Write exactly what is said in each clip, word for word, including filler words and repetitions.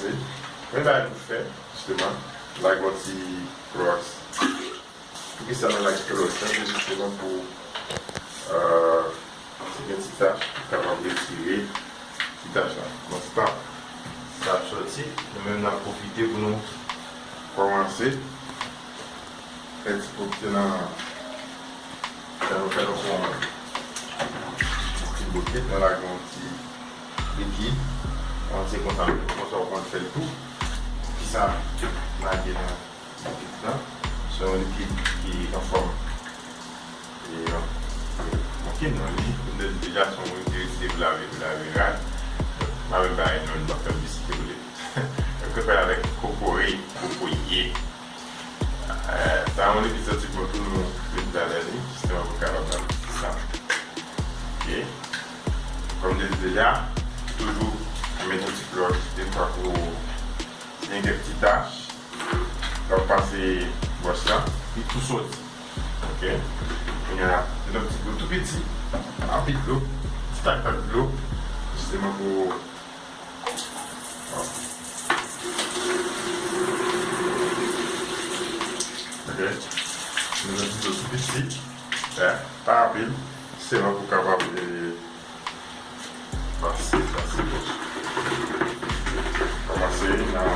Premye bagay pou fè, jisteman, lage yon ti klowòks. Poukisa nou lage klowòks la? Se jisteman pou, euh, si gen ti tach, pou kapab retire ti tach la. Pandan sa ap soti, nou menm n ap pwofite pou nou kòmanse fè ti pwopte nan, fè nou fè nou fè yon ti bokit, nou lage yon ti likid, yon ti konsa, konsa w konn fè l tou. Kisa lage nan likid la? Se yon likid ki an fòm. E, e, ok, non, li, m te di deja, se yon moun ki deside pou lave, pou lave rad. M pa menm bay non, m pa fè piblisite pou li. Yo prefere avèk kokoye, kokoye. Eh, sa yon likid santi bon tou, nou met ladan li, jisteman pou kapab nan sa. Ok. Kòm m te di deja, toujou mete yon ti klòch, defwa pou si gen kèk ti tach, lè w pase bwòs la, li tou soti. Ok. Kounye a, mete yon ti dlo tou piti, anpil dlo, ti tak tak dlo, jisteman pou Ok. Nou mete dlo tou piti. Eh, pa anpil. Sèlman pou kapab, eh, pase, pase bwòs. Kòmanse nan,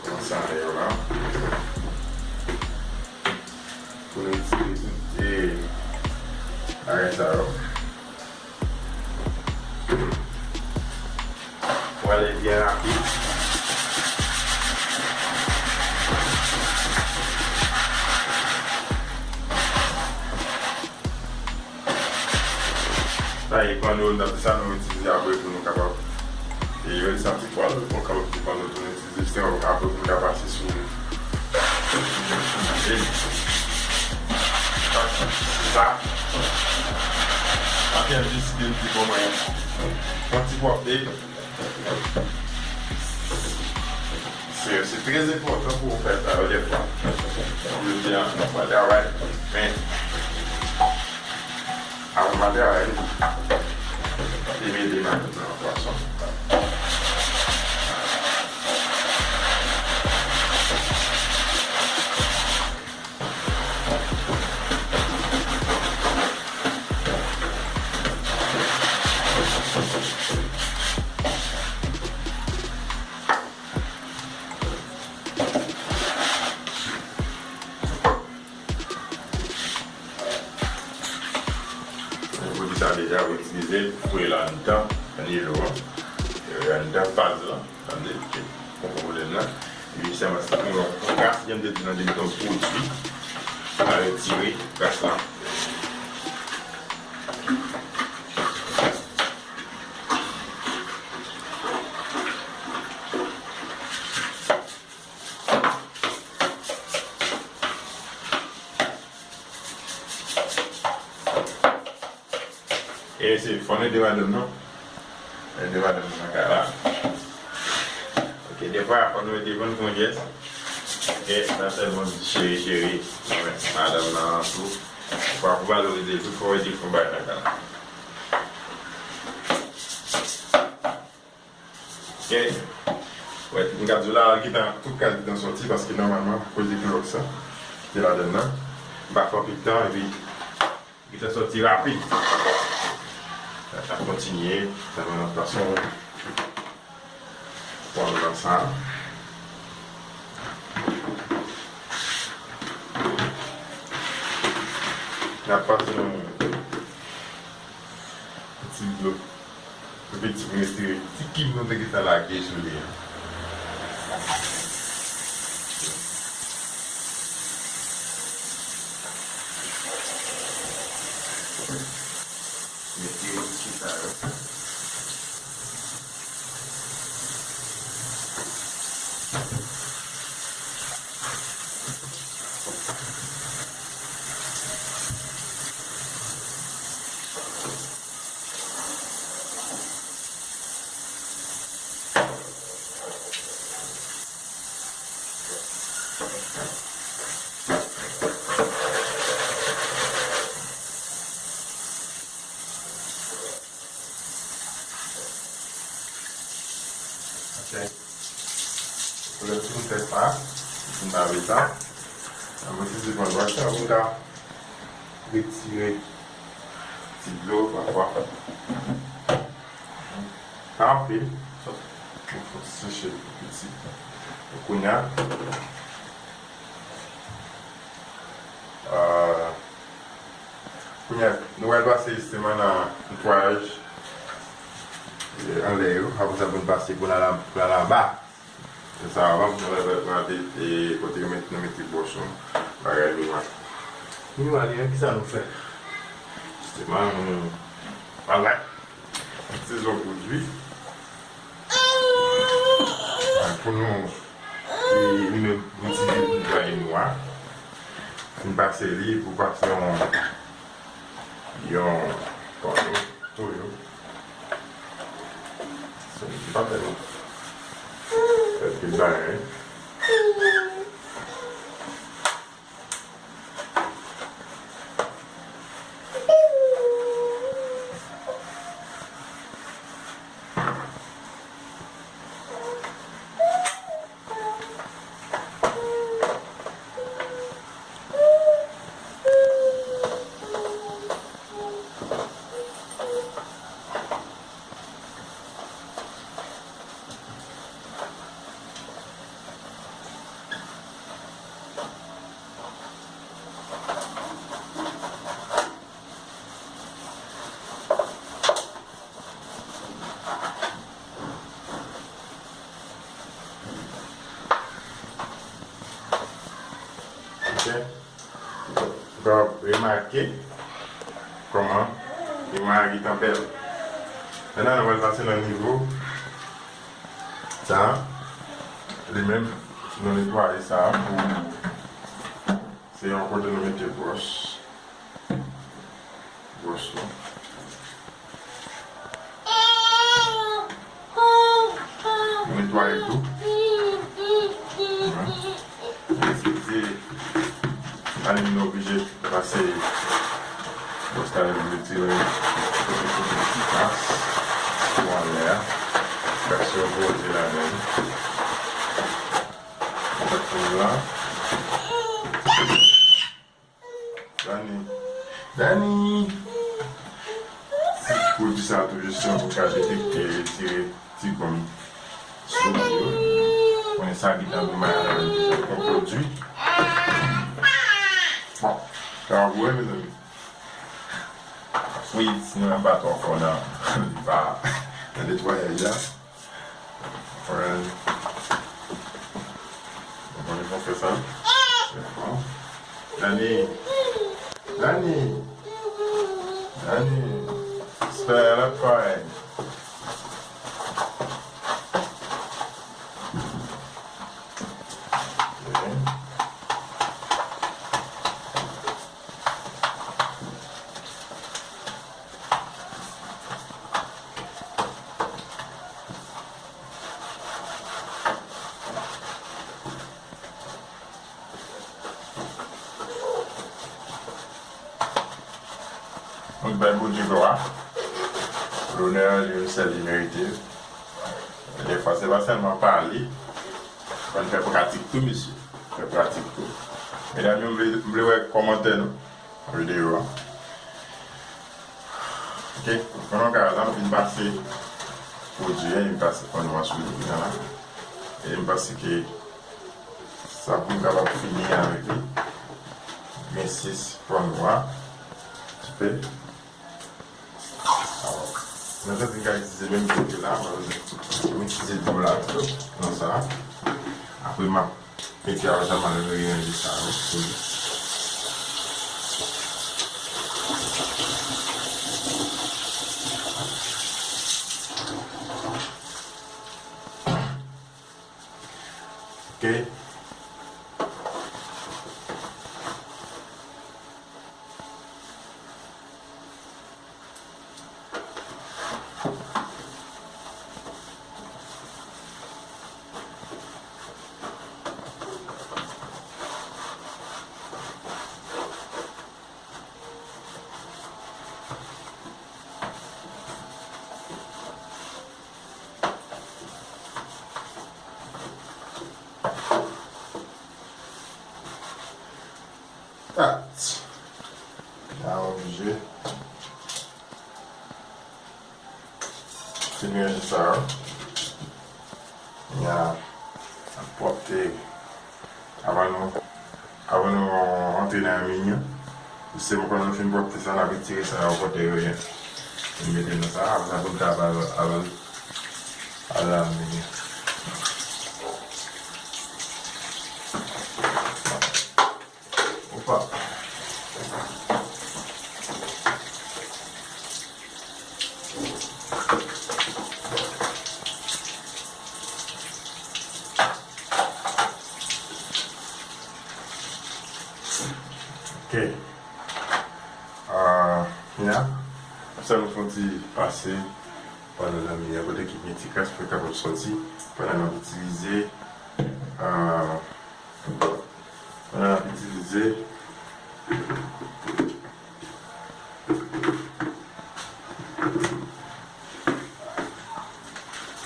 kòmanse anlè yo la. Pou nou retire tout, eh, bagay sa yo. Pwale byen rapid. Sa e, panno, n ap di sa, nou itilize apre pou nou kapab, e, yo di sa ti pwal, bon, kapab di panno tou, nou itilize jisteman apre pou nou ka pase sou, sou manje. Sa, apre m deside m di bon mwen, yon ti pwòpte. Se, se trè enpòtan pou w fè sa yo dèfwa. Jodi a, nou pa travay, men avan m al travay, te mete nan, nan pwason. Mwen di sa deja, ou itilize l pou fouye l anndan nilo an, anndan faz lan. Tande, ok. Konprann pwoblèm nan. Epi sèlman se pou yon kras, jan m te di nan debi, yon pwodui, pou ka retire kras lan. E se fò nou ede madanm nan. Ede madanm nan nan kay la. Ok, defwa fò nou ede konn fè yon jès. Ok, pa sèlman di cheri, cheri. Madanm nan tou. Fò w valorize l tou, fò w ede fè yon bagay nan kay la. Ok. Wè, m ka di w la, gentan, tout kal gentan sòti, paske nòmalman, kote klowòks la, ki te ladann nan, m pa fè anpil tan, epi gentan sòti rapid. N ap kontinye, nan menm fason, pran nan sa. N ap pase yon ti dlo. Epi ti mete ti kib nou te gentan lage sou li an. Mete sou sa yo. Lè m fin fè sa, m fin lave sa, m itilize pwèl bwè sa pou m ka retire ti dlo pafwa. Pa anpil, sòf pou fè seche piti. Kounye a, euh, kounye a, nou pral pase jisteman nan netwayaj, eh, anlè yo. Apre sa, pou n pase pou n al, pou n al anba. Sa avan, pou nou lave, lave, e, kote yo met, nou mete bwòs nou, bagay nou a. Nou ale, kisa nou fè? Jisteman, nou, bagay. Sezon pwodui. Pou nou, e, li menm, nou itilize pou netwaye nou a. Fin pase li, pou pase yon, yon, yon, toyo. Se li ki pa fè nou fè pil bagay. Ok. Donk, remake kòman li mare tanpèl. Mentnan, nou pral pase nan nivo sa. Li menm, nou netwaye sa pou, se yon kote nou mete bwòs. Bwòs nou. Nou netwaye tou. Eskize, Annie oblije pase bwòs la, li retire ti kras pou anlè a. Kras yo poze ladan li. Sa k tonbe la. Dani. Dani! Ti pwodui sa tou jis yon pou ka detekte, retire ti gòm sou li yo. Konnen sa gentan vin malad avèk deja. Yon pwodui. Bon, sa va gou, wi, mezanmi. Wi, sinon, m pa twò fò nan, nan netwayaj la. Alright. Bon, nou fè sa. Dani. Dani. Dani. Spell a friend. Ok. Nou bay Bondye glwa, lonè, li menm sèl li merite. Dèfwa, se pa sèlman pale, fò n fè pratik tou, mesye. Fè pratik tou. Medam yo, m vle, m vle wè kòmantè nou nan videyo a. Ok, konnen ka la, m fin pase pwodui an, m pase pannwa sou li la. E m panse ke sa pou m kapab fini avèk li. Gen sis pannwa. Ti pe. Alò, mwen santi m ka itilize menm kote la, mwen itilize dlo la tou nan sa. Apre m ap mete avè sa, m al reyanje sa yo pou li. Ok. Kat. N a oblije. Ti manje sa yo. N a pwòpte. Avan nou, avan nou antre nan meni an, se pou nou fin pwòpte sa, n ap retire sa yo kote yo ye. Nou mete nan sa, apre sa pou n ka al, al, al nan meni an. Opa. Ok. Ah, kounye a, sa nou fè yon ti pase pandan nan meni an kote ki gen ti kras pou l kapab sòti pandan n ap itilize, ah, pandan n ap itilize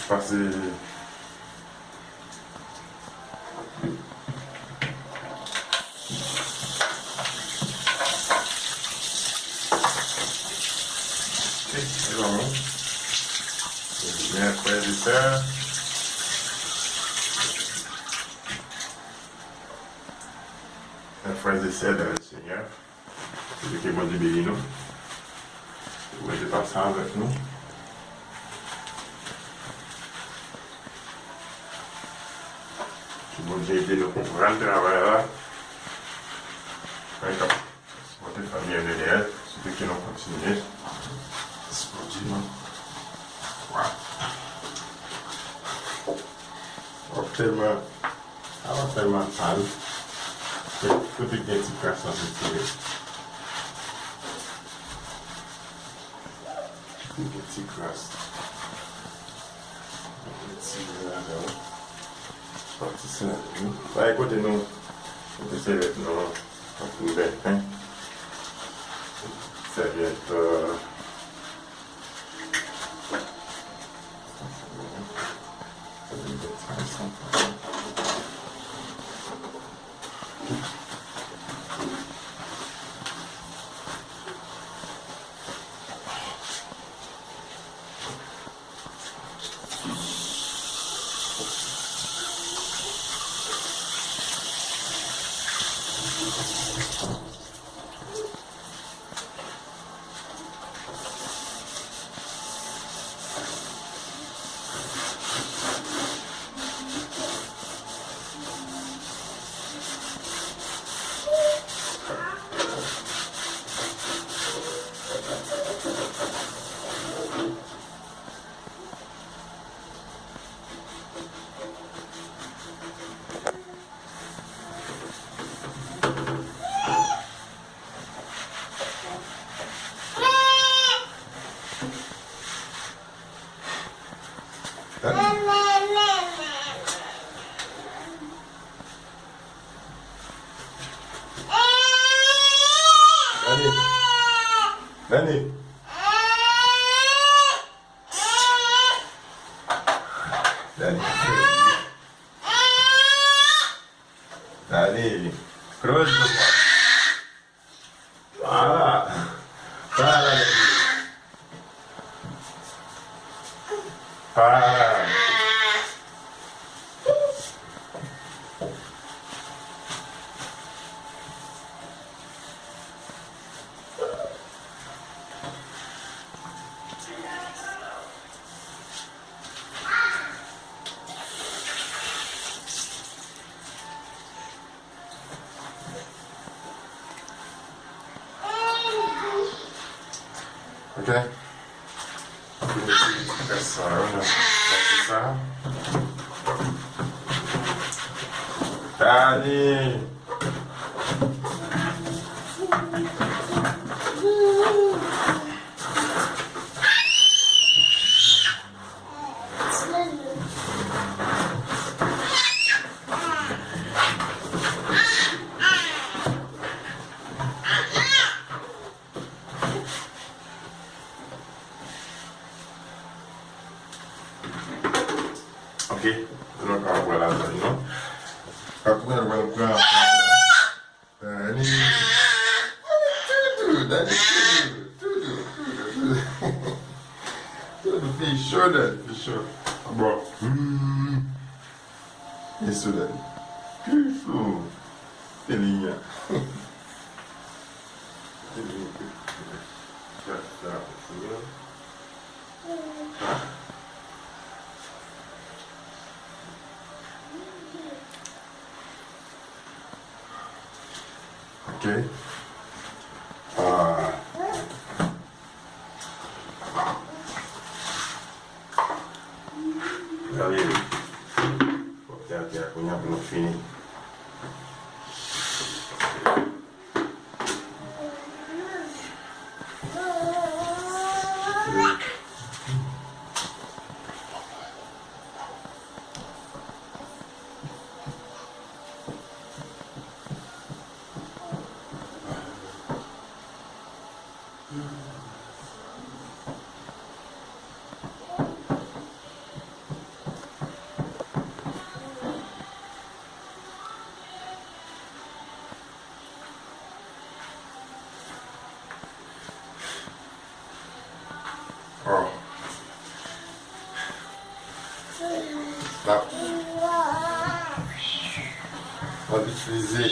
pase. Ok, se bon. Ebyen, frè e sè. Frè e sè dan le Senyè. Ke Bondye beni nou. Ke Bondye pase avèk nou. Ke Bondye ede nou konprann travay la. Mwen k ap sipòte fanmi an de dèyè, sitou ke nou kontinye sipòte nou. Waw. W ap tèlman Sa va tèlman sal. Kote gen ti kras la, se tire. Kote gen ti kras. Retire ladan. Pati sa yo. Bay kote nou, kote sèvyèt nou an. Kote nou bèl pen. Sèvyèt, euh, Dani. Dani. Dani. Dani. Close the door. Para. Para, Dani. Para. Ok. Fè sa, wi, nan pati sa. Dani. Ok, nou ka pran lazany nou. Apre, nou pral pran, euh, ni Daddy, tudo, tudo, tudo, tudo. Tudo fechou, Daddy, fechou. Bon. Hmm. Isso, Daddy. Isso. Filhinha. Filhinha. Ok. Ah. Gade. Fòk te atè a kounye a pou nou fini. Oh. N ap, n ap itilize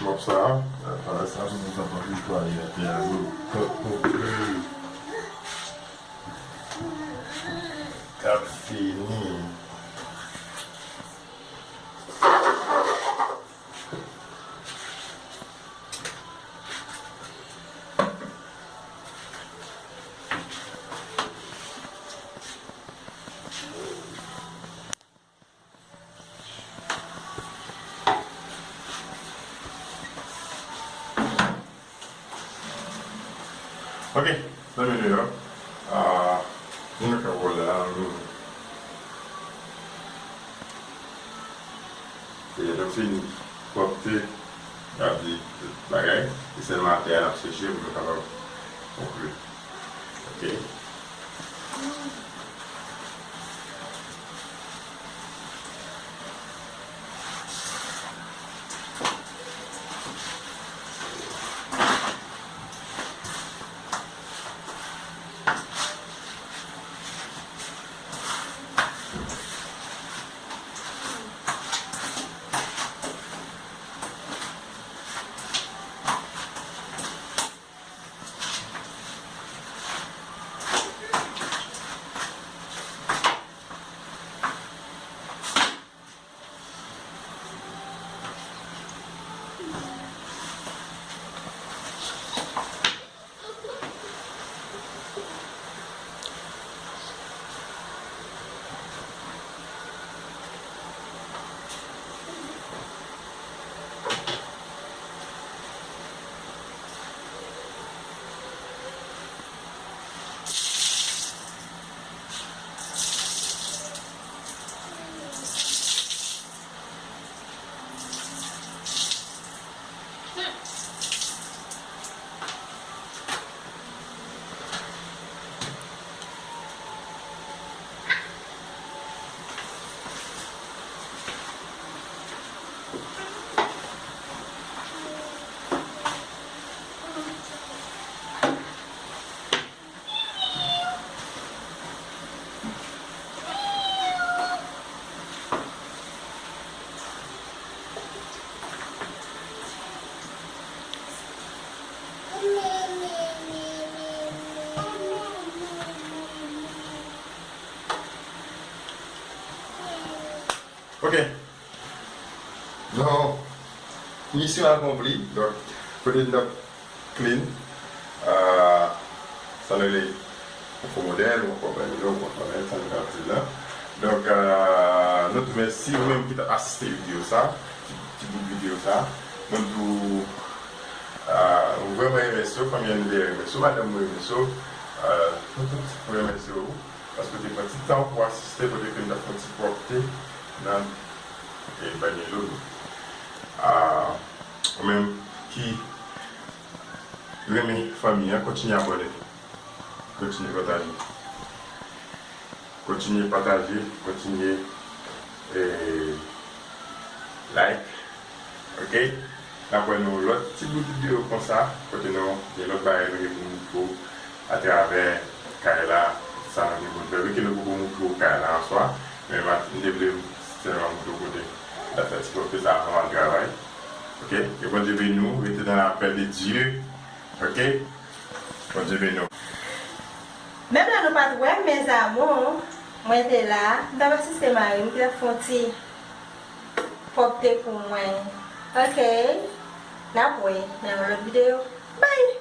mòp sa a. Pandan sa, nou pral netwaye atè a. K ap fini. Ok, zanmi nou yo. Ah, nou nan kay la, nou e nou fini pwòpte, n ap di tout bagay. Se sèlman atè a n ap seche pou nou kapab konkli. Ok. Ok. Donk, misyon akonpli. Donk, kote n t ap clean, ah, sa nou rele yon fo modèl, yon fo bèl, yon fo bèl, sa nou ka di la. Donk, ah, nou di w mèsi ou menm ki t ap asiste videyo sa, ti, ti bout videyo sa. Mwen di w, ah, mwen vrèman remèsye w, fanmi an nou te remèsye w, madanm mwen remèsye w, ah, nou tout mwen remèsye w. Paske w te pran ti tan w pou w asiste kote ke m t ap fè yon ti pwòpte nan, e, banyelo nou. Ah, ou menm ki renmen fanmi an, kontinye abòne. Kontinye pataje. Kontinye pataje, kontinye, e, like. Ok? N ap wè nou lòt ti bout videyo konsa, kote nou gen lòt bagay nou gen pou moutre w atravè kay la, sa nou gen pou fè. Wi, ke nou poko moutre w kay la an swa, men m te vle sèlman moutre w kote n ap fè ti pòtre sa anvan n al travay. Oke? Ke Bondye beni w, rete dans la paix de Dieu. Oke? Bondye beni w. Menm lè nou pa t wè m, mes amours, mwen te la, m t ap asiste mari m ki t ap fè yon ti pwòpte pou mwen. Oke? N ap wè nan yon lòt videyo. Bye!